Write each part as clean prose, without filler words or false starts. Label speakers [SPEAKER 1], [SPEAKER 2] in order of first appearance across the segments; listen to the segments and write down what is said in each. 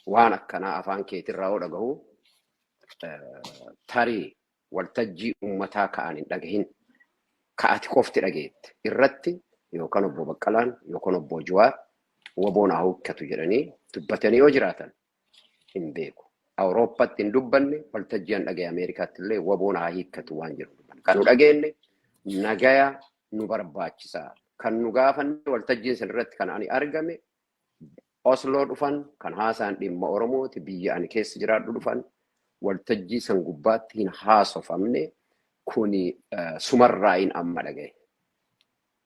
[SPEAKER 1] Waan akkanaa afaan keetirraa yoo dhagahu, tarii waltajjii uummataa ka'an hin dhagahin, ka'ati qofti dhageette irratti yookaan obbo Baqqalaan yookaan obbo Jawaar WBOn haa hiikkatu jedhanii dubbatanii yoo jiraatan hin beeku. Awurooppaatti hin dubbanne, waltajjii an dhagaye Ameerikaatti illee WBOn haa hiikkatu waan jedhu dubbanne. Kan nu dhageenye nagaya nu barbaachisaa. Kan nu gaafanne waltajjiin san irratti kan ani argame Osloo dhufan, kan haasaan dhimma Oromooti, biyya ani keessa jiraadhu dhufan, waltajjii san gubbaatti hin haasofamne. Kuni sumarraayin amma dhagaye.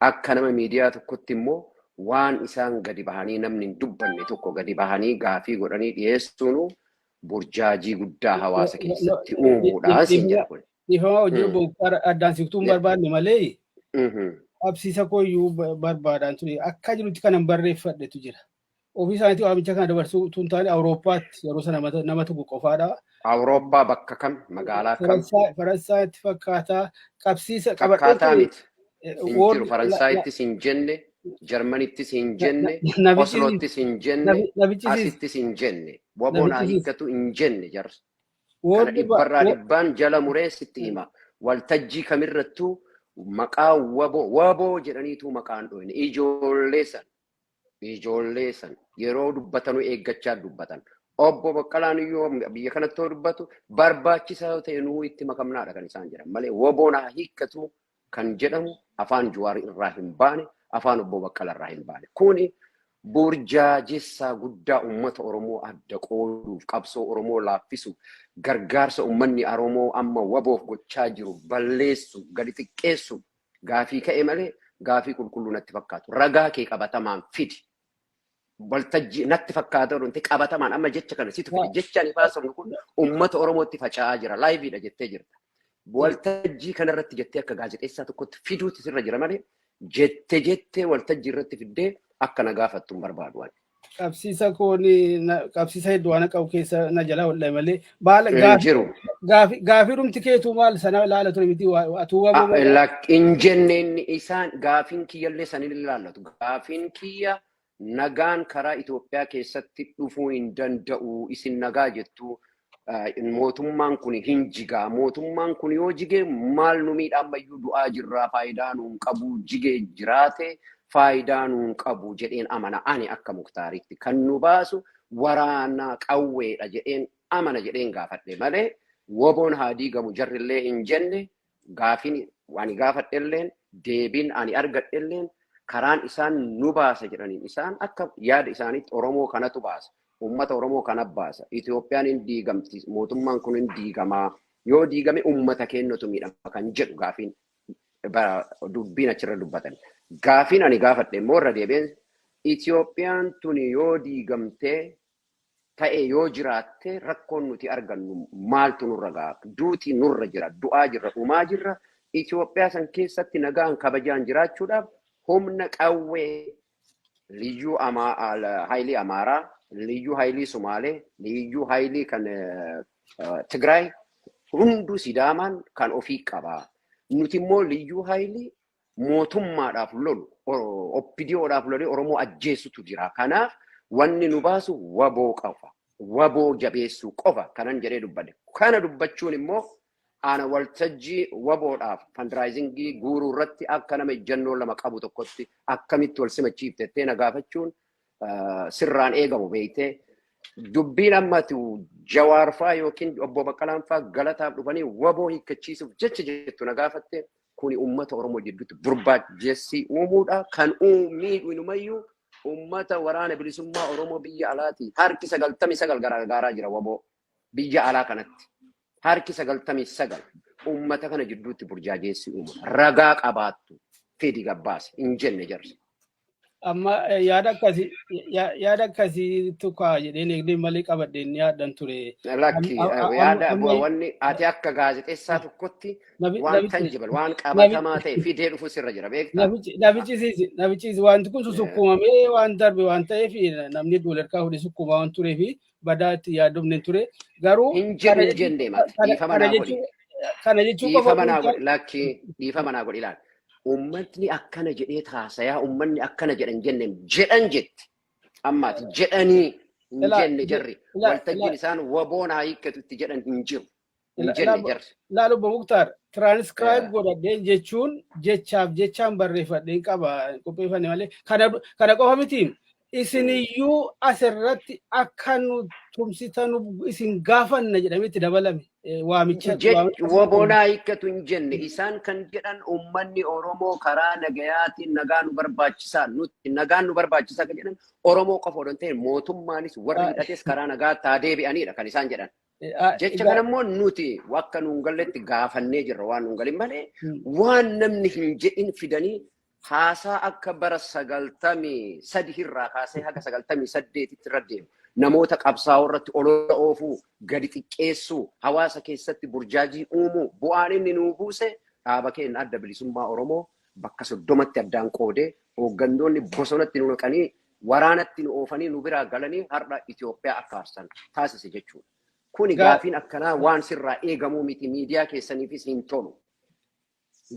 [SPEAKER 1] Akka nama miidiyaa tokkotti immoo waan isaan gadi bahanii namni hin dubbanne tokko gadi bahanii gaafii godhanii dhiyeessuun burjaajii guddaa hawaasa keessatti uumuudha siin jedha kun.
[SPEAKER 2] Dhiifama hojii obbo Muktaar, addaan siqtuu hin barbaanne malee qabsiisa kooyyuu barbaadaan ture. Akka jirutti kanan barreeffadhetu jira. Ofii isaaniitii waamicha kana dabarsuu utuu hin taane, Awurooppaatti yeroo sana nama tokko qofaadha.
[SPEAKER 1] Awurooppaa bakka kam, magaalaa kam?
[SPEAKER 2] Faransaayitti fakkaataa qabsiisa
[SPEAKER 1] qabadhee Fakkaataa ture. miti. Hin jiru. Faransaayittis hin jenne, Jarmanittis hin jenne, Osloottis hin jenne, asittis hin jenne. WBOn haa hiikkatu hin jenne jarri. Kana dhibbarraa dhibbaan jala muree sitti hima. Waltajjii kamirrattuu maqaa WBO WBO jedhaniitu maqaan dhoyne. Ijoollee san yeroo dubbatanuu eeggachaa dubbatan. Obbo Baqqalaan iyyuu biyya kanatti yoo dubbatu, barbaachisaa yoo ta'e nuu itti makamnaadha kan isaan jedhan malee, WBOn haa hiikkatu kan jedhamu afaan Jawaar irraa hin baane, afaan obbo Baqqalaa irraa hin baane. Kuni burjaajessaa guddaa uummata Oromoo adda qooduuf, qabsoo Oromoo laaffisuuf, gargaarsa uummanni Oromoo amma WBOf gochaa jiru balleessu, gadi xiqqeessu gaafii ka'e malee gaafii qulqulluu natti fakkaatu. Ragaa kee qabatamaan fidi. Waltajjii natti fakkaata wanti qabatamaan amma jecha kana situ fide. Jecha ani baasofnu kun uummata Oromootti faca'aa jira. Liveiidha jettee jirta. Waltajjii kanarratti jettee akka gaazexeessaa tokkotti fiduuti sirra jira malee, jette jettee waltajjii irratti fiddee akka na gaafattu hin barbaadu ani.
[SPEAKER 2] Qabsiisa koon qabsiisa hedduu waan qabu keessa na jalaa hodhe malee baala
[SPEAKER 1] Hin jiru.
[SPEAKER 2] Gaafii dhumti keetuu maal sana ilaala ture miti atuu WBO
[SPEAKER 1] Hin jenne inni isaan gaafiin kiyyallee sanin ilaallatu. Gaafiin kiyya nagaan karaa Itoophiyaa keessatti dhufuu hin danda'u. Isin nagaa jettu, mootummaan kun hin jigaa. Mootummaan kun yoo jige maal nu miidha? Ammayyuu du'aa jirraa, faayidaa nuun qabu, jigee jiraate faayidaa nuun qabu jedheen amana ani akka Muktaaritti. Kan nu baasu waraana qawweedha jedheen amana jedheen gaafadhe malee, WBOn haa diigamu jarrillee hin jenne. Gaafiin ani gaafadhelleen, deebiin ani argadhelleen, karaan isaan nu baasa jedhaniin, isaan akka yaada isaaniitti Oromoo kanatu baasa. Uummata Oromoo kana baasa. Itoophiyaan hin diigamti. Mootummaan kun hin diigamaa. Yoo diigame uummata keenyatu miidhama kan jedhu gaafiin dubbiin achirra dubbatan. Gaafiin ani gaafadhe immoo irra deebi'een, Itoophiyaan tuni yoo diigamtee ta'e yoo jiraatte rakkoon nuti argannu maaltu nurra ga'a? Duuti nurra jira, du'aa jirra, dhumaa jirra. Itoophiyaa san keessatti nagaan kabajaan jiraachuudhaaf humna qawwee liyyuu haayilii Amaaraa, liyyuu haayilii Sumaalee, liyyuu haayilii kan Tigraay hunduu Sidaamaan kan ofii qaba. Nuti immoo liyyuu haayilii mootummaadhaaf lolu, OPDOdhaaf lolee Oromoo ajjeesutu jira. Kanaaf wanni nu baasu WBO qofa. WBO jabeessuu qofa kanan jedhee dubbadhe. Kana dubbachuun immoo ana waltajjii WBOdhaaf fundraisingii guuruu irratti akka nama ejjennoo lama qabu tokkotti akkamitti wal simachiiftettee na gaafachuun sirraan eegamu beektee. Dubbiin ammatu Jawaar faa yookiin obbo Baqqalaan faa galataaf dhufanii WBO hiikkachiisuuf jecha jettu na gaafatte, kuni uummata Oromoo jidduutti burbaajessii uumuudha. Kan miidhu inumayyuu uummata waraana bilisummaa Oromoo biyya alaati. Harki 99 gargaaraa jira WBO biyya alaa kanatti. Harki 99 uummata kana jidduutti burjaajeessii uumuudha. Ragaa qabaattu fidi gabbaase hin jenne jarri.
[SPEAKER 2] Amma yaada akkasii tukaa jedheen eegdee malee qabadheen yaaddan ture.
[SPEAKER 1] Lakki, yaada wanni ati akka gaazexeessaa tokkotti waan tangible, waan qabatamaa ta'e fidee dhufu sirra jira, beektaa?
[SPEAKER 2] Nafichisiisi, wanti kun susukkuumamee waan darbe waan ta'eef, namni duularkaa fuudhee sukkuumaa waan tureef badaa itti yaaddomne ture. Garuu
[SPEAKER 1] Hin jedhu, hin jenne mati. Dhiifama naa godhi.
[SPEAKER 2] Kana jechuu
[SPEAKER 1] qofa. Dhiifama naa godhi, lakki, dhiifama naa godhi, ilaali. Uummatni akkana jedhee taasayaa, uummanni akkana jedhan jenneen jedhan jette. Ammaati jedhanii Hin jenne jarri. Waltajjiin isaan WBOn haa hiikkatu itti jedhan hin jiru. Hin jenne jarri.
[SPEAKER 2] Laal, obbo Muktaar, tiraanskraayiib godhadhee jechuun jechaaf jechaan barreeffadheen qaba, qopheeffanne malee. Kana qofa miti, isiniyyuu asirratti akka nu tumsitanu isin gaafanna jedhamee itti dabalame waamicha.
[SPEAKER 1] WBOn haa hiikkatu hin jenne. Isaan kan jedhan uummanni Oromoo karaa nagayaatiin nagaa nu barbaachisaa, nuti nagaan nu barbaachisaa kan jedhan Oromoo qofa odoo hin ta'in mootummaanis warri hidhates karaa nagaatti haa deebi'anidha kan isaan jedhan. Jecha kana immoo nuti akka nuun galletti gaafannee jirra, waan nuun galin malee waan namni hin jedhin fidanii haasaa akka bara 93 irraa kaasee haga 98tti irra deemu. Namoota qabsaa'oo irratti olola oofuu, gadi xiqqeessuu, hawaasa keessatti burjaajii uumuu, bu'aan inni nuu buuse dhaaba keenya Adda Bilisummaa Oromoo bakka 30tti addaan qoodee, hooggantoonni bosonatti nu naqanii, waraanatti nu oofanii, nu biraa galanii har'a Itoophiyaa akka aarsan taasise jechuudha. Kuni gaafiin akkanaa waan sirraa eegamuu miti, miidiyaa keessaniifis hin tolu.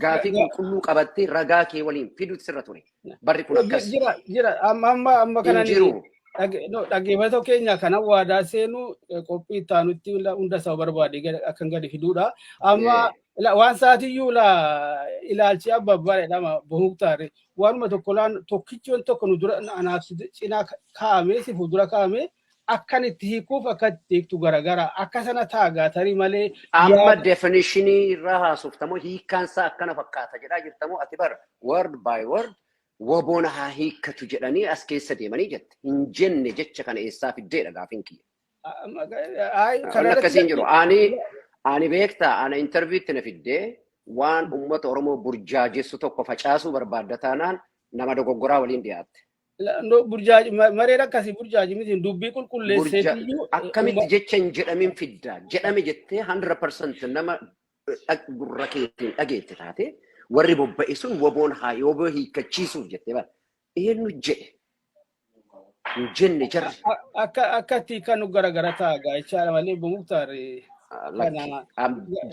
[SPEAKER 1] Gaafii qulqulluu qabattee ragaa kee waliin fiduutu sirra ture. Barri kun akkas.
[SPEAKER 2] Jira, jira, amma amma amma
[SPEAKER 1] Hin
[SPEAKER 2] kanan
[SPEAKER 1] jiru.
[SPEAKER 2] Dhaggeeffattoota keenya kana waadaa seenu, qophii itti aanutti hunda isaa barbaade akkan gadi fiduudha. Amma waan sa'aatiyyuu ilaalchi abba abbaa jedhama Muktaar. Waanuma tokko laan tokkichi waan tokko nu dura anaaf si cinaa kaa'amee, si fuuldura kaa'amee, akkan itti hiikuuf akka itti hiiktu garagara akka sana taagaa tarii malee.
[SPEAKER 1] Amma definitionii irraa haasoftamoo, hiikkaan isaa akkana fakkaata jedhaa jirtamoo? Ati bara word by word WBOn haa hiikkatu jedhanii as keessa deemanii jette. Hin jenne. Jecha kana eessaa fiddeedha gaafiin kiyya. Wanni akkasii hin jiru. Ani beektaa, ana interviewtti na fiddee waan uummata Oromoo burjaajessu tokko facaasuu barbaadda taanaan nama dogoggoraa waliin dhiyaatte.
[SPEAKER 2] Burjaaji mareen akkasii burjaaji miti, dubbii qulqulleesseetiyyuu.
[SPEAKER 1] Akkamitti jecha hin jedhamin fidda? Jedhame jettee 100% nama gurra keetiin dhageette taate, warri bobba'e sun WBOn haa WBO hiikkachiisuuf jettee bara. Eenyu jedhe? Hin jenne jarri.
[SPEAKER 2] Akka itti kan garagara ta'a jechaadha malee, obbo Muktaar.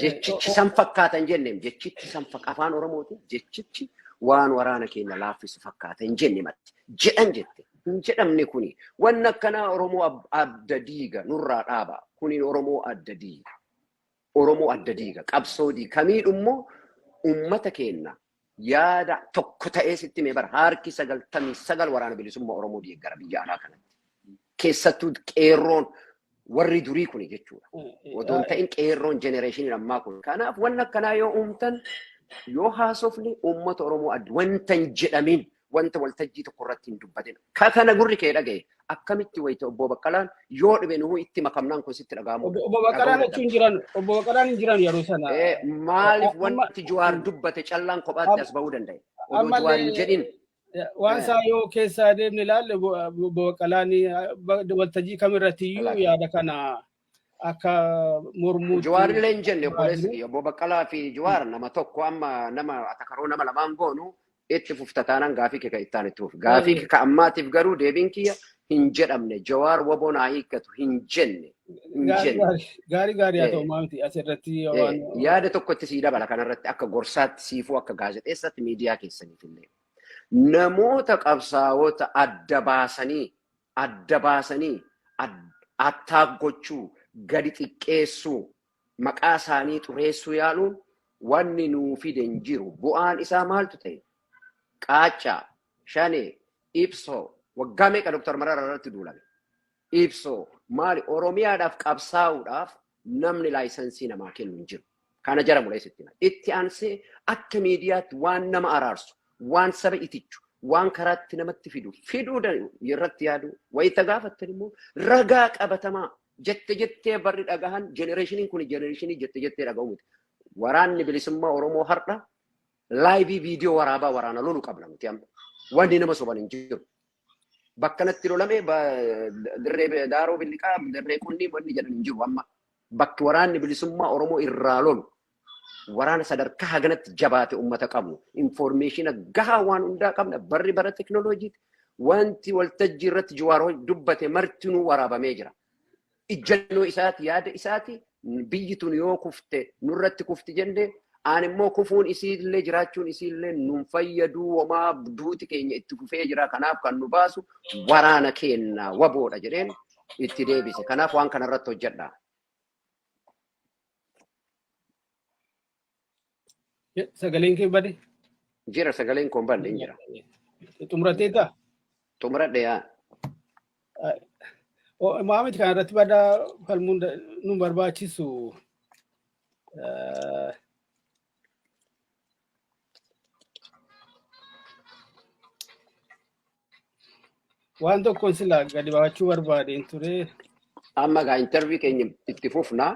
[SPEAKER 1] Jechichi san fakkaata hin jenneem. Jechichi san afaan Oromootiin jechichi waan waraana keenya laaffisu fakkaata hin jenne matti. Jedhan jette. Hin jedhamne kuni. Wanni akkanaa Oromoo adda diiga, nurraa dhaaba. Kuni Oromoo adda diiga. Oromoo adda diiga. Qabsoo diiga. Kamiidhummoo uummata keenya yaada tokko ta'ee sitti mee bara harki 99 Waraana Bilisummaa Oromoo deeggara biyya alaa kanatti. Keessattuu qeerroon warri durii kuni jechuudha. Otoo hin ta'in qeerroon generationiin ammaa kun. Kanaaf wanni akkanaa yoo uumtan, yoo haasofne uummata Oromoo adda wanta hin jedhamin, wanta waltajjii tokko irratti hin dubbatin. Ka kana gurri kee dhagaye akkamitti wayita obbo Baqqalaan yoo dhibe nuhu itti makamnaan kun sitti dhaga'amu?
[SPEAKER 2] Obbo Baqqalaan achi hin jiran, obbo Baqqalaan hin jiran yeroo sana.
[SPEAKER 1] Maaliif wanti Jawaar dubbate callaan kophaatti as bahuu danda'e? Odoo Jawaar hin jedhin.
[SPEAKER 2] Waan isaa yoo keessa deemne ilaalle, obbo Baqqalaan waltajjii kamirratti iyyuu yaada kana akka mormuutti.
[SPEAKER 1] Jawaar illee hin jenne, obboleessi kiyya. Obbo Baqqalaa fi Jawaar nama tokko. Amma nama atakaroo nama lamaan goonu itti fufta taanaan gaafii kee kan itti aanu itti fufi. Gaafii kee ka ammaatiif garuu deebiin kiyya hin jedhamne. Jawaar WBOn haa hiikkatu hin jenne. Hin jenne.
[SPEAKER 2] Gaarii gaarii haa ta'u, maamti asirratti waan.
[SPEAKER 1] Yaada tokkotti sii dabala kanarratti, akka gorsaatti siifuu, akka gaazexeessaatti miidiyaa keessaniif illee. Namoota qabsaa'ota adda baasanii attaak gochuu, gadi xiqqeessuu, maqaa isaanii xureessuu yaaluun wanni nuu fide hin jiru. Bu'aan isaa maaltu ta'e? Qaaccaa, Shanee, Ibsoo, waggaa meeqa Dr. Mararaa irratti duulame? Ibsoo maali? Oromiyaadhaaf qabsaa'uudhaaf namni licensii namaa kennu hin jiru. Kana jara muleessitti. Itti aansee akka miidiyaatti waan nama araarsu, waan saba itichu, waan karaatti namatti fidu, fiduu irratti yaadu, wayita gaafattan immoo ragaa qabatamaa jette jettee barri dhagahan, generationiin kun generationii jette jettee dhaga'u miti. Waraanni Bilisummaa Oromoo har'a live viidiyoo waraabaa waraana lolu qabna nuti amma. Wanni nama soban hin jiru. Bakka natti lolame, dirree Daaroo Billiqaa, dirree Qunnii wanni jedhan hin jiru amma. Bakki Waraanni Bilisummaa Oromoo irraa lolu waraana sadarkaa haganatti jabaate uummata qabnu. Informationa gahaa waan hundaa qabna. Barri bara teknooloojiiti. Wanti waltajjii irratti Jawaar dubbate martinuu waraabamee jira. Ijjannoo isaati, yaada isaati. Biyyi tun yoo kufte nurratti kufti jenne, aan immoo kufuun isiillee jiraachuun isiillee nun fayyaduu, homaa duuti keenya itti fufee jira. Kanaaf kan nu baasu waraana keenya WBOdha jedheen. itti deebise. Kanaaf waan kanarratti hojjedha.
[SPEAKER 2] Sagaleen kee bade?
[SPEAKER 1] Jira, sagaleen koo hin badne, hin jira.
[SPEAKER 2] Xumurateeta?
[SPEAKER 1] Xumuradhe yaa.
[SPEAKER 2] Maamiti kana irratti badaa falmuun nu barbaachisu. Waan tokkoon silaa gadi baafachuu barbaadeen ture.
[SPEAKER 1] Amma gaa interview keenya itti fufna.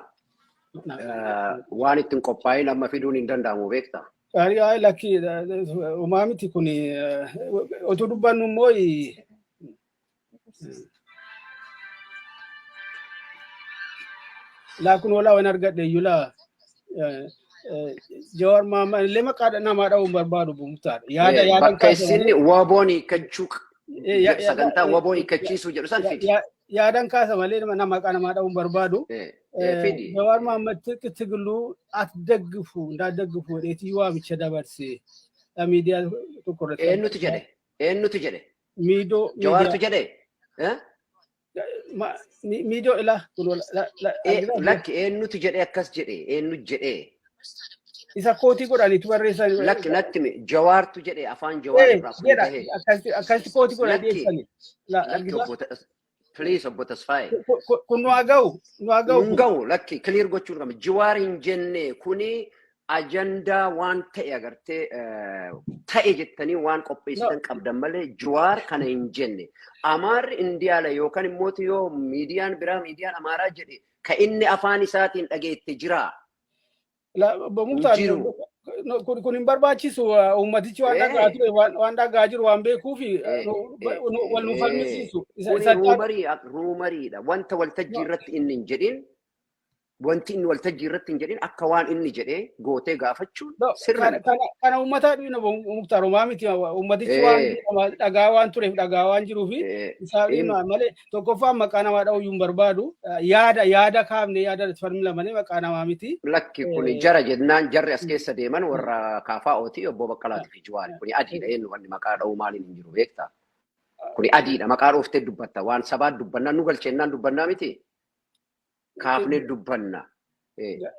[SPEAKER 1] Waan ittiin qophaa'in amma fiduun hin danda'amu, beektaa.
[SPEAKER 2] Gaarii, lakki, homaa miti. Kun otoo dubbannu immoo laa kun olaa waan argadhe iyyuu laa Jawaar Mahammad illee maqaa namaa dha'uun barbaadu Muktaar. Yaada yaadan
[SPEAKER 1] Bakka isin WBOn hiikkachuu, sagantaa WBOn hiikkachiisuu jedhu san fidi.
[SPEAKER 2] Yaadan kaasa malee nama maqaa namaa dha'uun barbaadu.
[SPEAKER 1] Fidi.
[SPEAKER 2] Jawaar Mahammad ትግሉ አትደግፉ እንዳትደግፉ jedheetii waamicha dabarse miidiyaa tokko irratti.
[SPEAKER 1] Eenyutu jedhe? Eenyutu jedhe?
[SPEAKER 2] Miidoo.
[SPEAKER 1] Jawaartu jedhe?
[SPEAKER 2] Miidoo ilaa.
[SPEAKER 1] Lakki, eenyutu jedhe akkas jedhe? Eenyu jedhe?
[SPEAKER 2] Isa quote godhaniitu barreessan.
[SPEAKER 1] Lakki, natti Jawaartu jedhe, afaan Jawaar irraa kun gahe.
[SPEAKER 2] Akkasitti quote godhanii dhiyeessani.
[SPEAKER 1] Lakki, obbo, please, obbo Tasfaayee.
[SPEAKER 2] Kun nu haa ga'u. Nu haa ga'u.
[SPEAKER 1] Nun ga'u, lakki, clear gochuun qabna. Jawaar hin jenne. Kuni ajandaa waan ta'e agartee ta'e jettanii waan qopheessitan qabdan malee Jawaar kana hin jenne. Amaarri Indiyaala yookaan immoo yoo miidiyaan biraa, miidiyaan Amaaraa jedhe, ka inni afaan isaatiin dhageette jira.
[SPEAKER 2] Muktaar, kun hin barbaachisu. Uummatichi waan dhagaa ture, waan dhagaa jiru waan beekuuf wal nu falmisiisu.
[SPEAKER 1] Kuni rumoriidha. Wanta waltajjii irratti inni hin jedhin, wanti inni waltajjii irratti hin jedhin akka waan inni jedhee gootee gaafachuun sirrii.
[SPEAKER 2] Kana uummataa dhiina, Muktaar, homaa miti. Uummatichi waan dhagaa waan tureef, dhagaa waan jiruuf isaa dhiina malee tokkoffaan maqaa namaa dha'uu hin barbaadu. Yaada yaada kaafne, yaada falmila malee maqaa namaa miti.
[SPEAKER 1] Lakki, kuni jara jennaan jarri as keessa deeman warra KFOti, obbo Baqqalaatii fi Jawaari. Kuni adiidha, eenyu wanni maqaa dha'uu maaliin hin jiru, beektaa? Kuni adiidha, maqaa dhooftee dubbatta. Waan sabaa dubbannaa nu galcheennaan dubbannaa miti. Kaafnee dubbanna.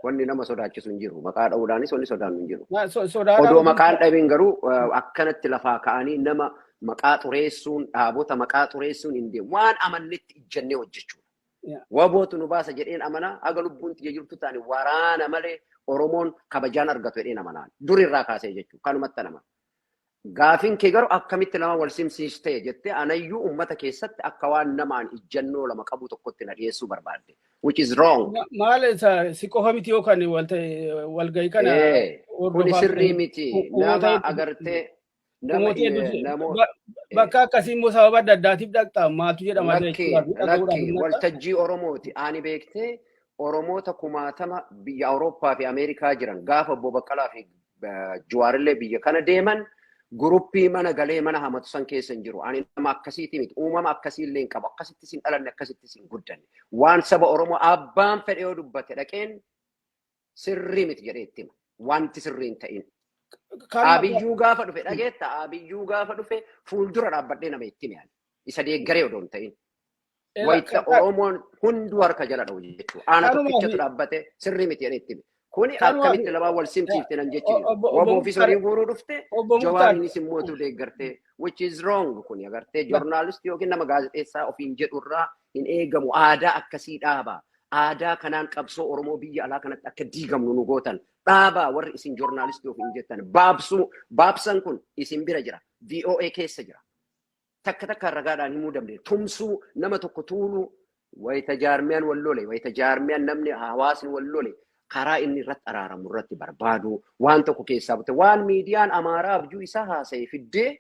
[SPEAKER 1] Wanni nama sodaachisu hin jiru. Maqaa dha'uudhaanis wanni sodaannu hin jiru. Odoo maqaan dhabiin garuu akkanatti lafaa ka'anii nama maqaa xureessuun, dhaabota maqaa xureessuun hin deemu. Waan amannetti ijjannee hojjechuudha. WBOtu nu baasa jedheen amanaa, haga lubbuun tiyya jirtu ta'ani waraana malee Oromoon kabajaan argatu jedheen amanaa. Durirraa kaasee jechuudha. Kanumatti amana. Gaafiin kee garuu akkamitti lama wal simsiistee jettee anayyuu uummata keessatti akka waan namaan ijjannoo lama qabu tokkotti na dhiyeessuu barbaadde. Which is wrong.
[SPEAKER 2] Maal si qofa miti yookaan walgahii kana.
[SPEAKER 1] Kuni sirrii miti. Nama agartee nama
[SPEAKER 2] namoota. Bakka akkasii immoo sababa adda addaatiif dhaqxa, maaltu jedhama?
[SPEAKER 1] Lakki, lakki, waltajjii Oromooti. Ani beektee Oromoota kumaatama biyya Awurooppaa fi Ameerikaa jiran gaafa obbo Baqqalaa fi Jawaarillee biyya kana deeman guruppii mana galee mana hamatu san keessa hin jiru. Ani nama akkasiiti miti. Uumama akkasii illee hin qabu. Akkasittis hin dhalanne, akkasittis hin guddanne. Waan saba Oromoo abbaan fedhe yoo dubbate dhaqeen sirrii miti jedhee itti hima. Wanti sirrii hin ta'in. Abiyyuu gaafa dhufe dhageetta, Abiyyuu gaafa dhufe fuuldura dhaabbadhee nama itti hime. Isa deeggaree odoo hin ta'in. Wayita Oromoon hunduu harka jala dha'u jechuudha. Aana tokkichatu dhaabbate sirrii miti jedhee itti hime. Kuni akkamitti lamaan wal simsiifte nan jechuudha. WBOfis horii guuruu dhufte, Jawaarinis immoo deeggartee, which is wrong. Kuni agartee journalist yookiin nama gaazexeessaa ofiin jedhurraa hin eegamu. Aadaa akkasii dhaaba. Aadaa kanaan qabsoo Oromoo biyya alaa kanatti akka diigamnu nu gootan. Dhaabaa warri isin journalist ofiin jettan. Baabsuu baabsan kun isin bira jira. VOA keessa jira. Takka takkaan ragaadhaan himuu dandeenya. Tumsuu, nama tokko tuuluu, wayita jaarmiyaan wal lole, wayita jaarmiyaan namni hawaasni wal lole, karaa inni irratti araaramu irratti barbaadu, waan tokko keessaa bute, waan miidiyaan Amaaraa abjuu isaa haasa'e fiddee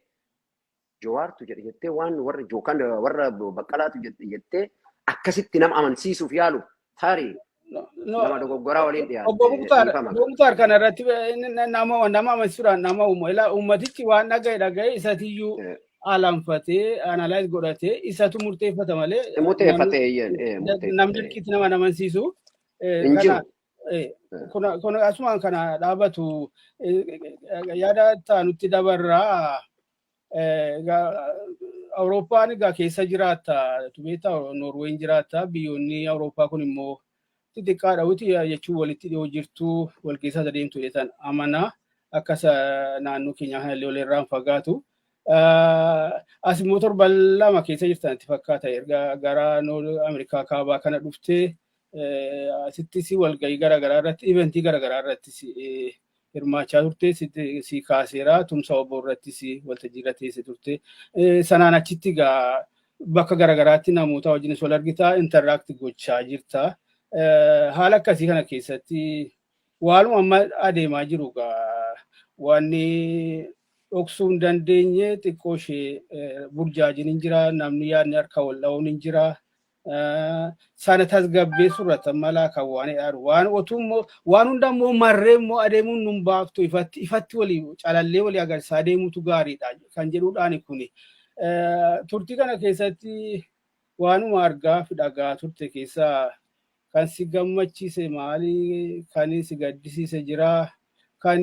[SPEAKER 1] Jawaartu jedhe jettee, waan warra yookaan warra Baqqalaatu jettee akkasitti nama amansiisuuf yaalu tarii nama dogoggoraa waliin dhiyaate.
[SPEAKER 2] Obbo Muktaar, kana irratti nama nama amansiisuudhaan nama uumu. Ilaa, uummatichi waan dhaga'e dhaga'e isatiyyuu alanfatee analyze godhatee isatu murteeffata malee.
[SPEAKER 1] Murteeffatee.
[SPEAKER 2] Namni dirqiitti nama amansiisu.
[SPEAKER 1] Hin jiru.
[SPEAKER 2] Kun asumaan kana dhaabatu, yaada taanutti dabarraa. Awurooppaan egaa keessa jiraatta, beektaa, Noorween jiraatta, biyyoonni Awurooppaa kun immoo xixiqqaadha wuti jechuun walitti dhiyoo jirtu, wal keessa adeemtu jedhan amanaa, akka naannoo keenyaa kanallee walirraa hin fagaatu. As immoo torban 2 keessa jirtan itti fakkaata, erga gara Ameerikaa kaabaa kana dhuftee asittis walgahii garaagaraa irratti, eventii garaagaraa irrattis hirmaachaa turte, si kaaseera. Tumsa obbo irrattis waltajjii irra teessee turte. Sanaan achitti egaa bakka garaagaraatti namoota wajjinis wal argitaa, interact gochaa jirta. Haala akkasii kana keessatti waanuma amma adeemaa jiru egaa wanni dhoksuu hin dandeenye xiqqoo ishee burjaajiin hin jira, namni yaadni harka wal dha'uun hin jira. Sana tasgabbeessuu irratti malaa kan waan jedharu waan otuu immoo waan hunda immoo marree immoo adeemuun nun baaftu, ifatti ifatti walii calallee walii agarsiisaa adeemuutu gaariidha kan jedhuudhaani kuni. Turtii kana keessatti waanuma argaa fi dhagaa turte keessaa kan si gammachiise maali? Kan si gaddisiise jira? Kan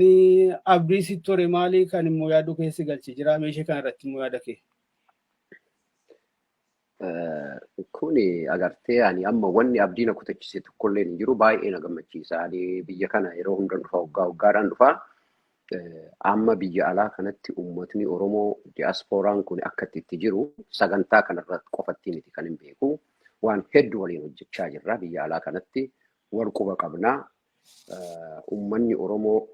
[SPEAKER 2] abdii si tore maali? Kan immoo yaaduu keessa galche jira? Meeshee kana irratti immoo yaada kee.
[SPEAKER 1] Kuni agartee, ani amma wanni abdii na kutachiise tokkollee hin jiru, baay'ee na gammachiisa. Ani biyya kana yeroo hunda dhufa, waggaa waggaadhaan dhufa. Amma biyya alaa kanatti uummatni Oromoo diyaaspooraan kun akka itti jiru sagantaa kanarratti qofatti miti kan hin beeku. Waan hedduu waliin hojjechaa jirra, biyya alaa kanatti wal quba qabnaa. Uummanni Oromoo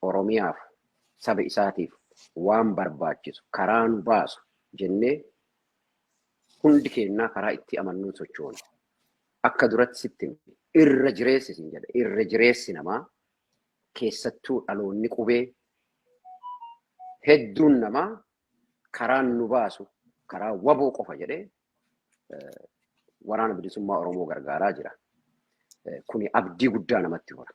[SPEAKER 1] Oromiyaaf, saba isaatiif waan barbaachisu karaa nu baasu jennee hundi keenyaa karaa itti amannuun sochoona. Akka duratti sitti irra jireessi sin jedha. Irra jireessi namaa, keessattuu dhaloonni qubee hedduun namaa, karaan nu baasu karaa WBO qofa jedhee Waraana Bilisummaa Oromoo gargaaraa jira. Kuni abdii guddaa namatti hora.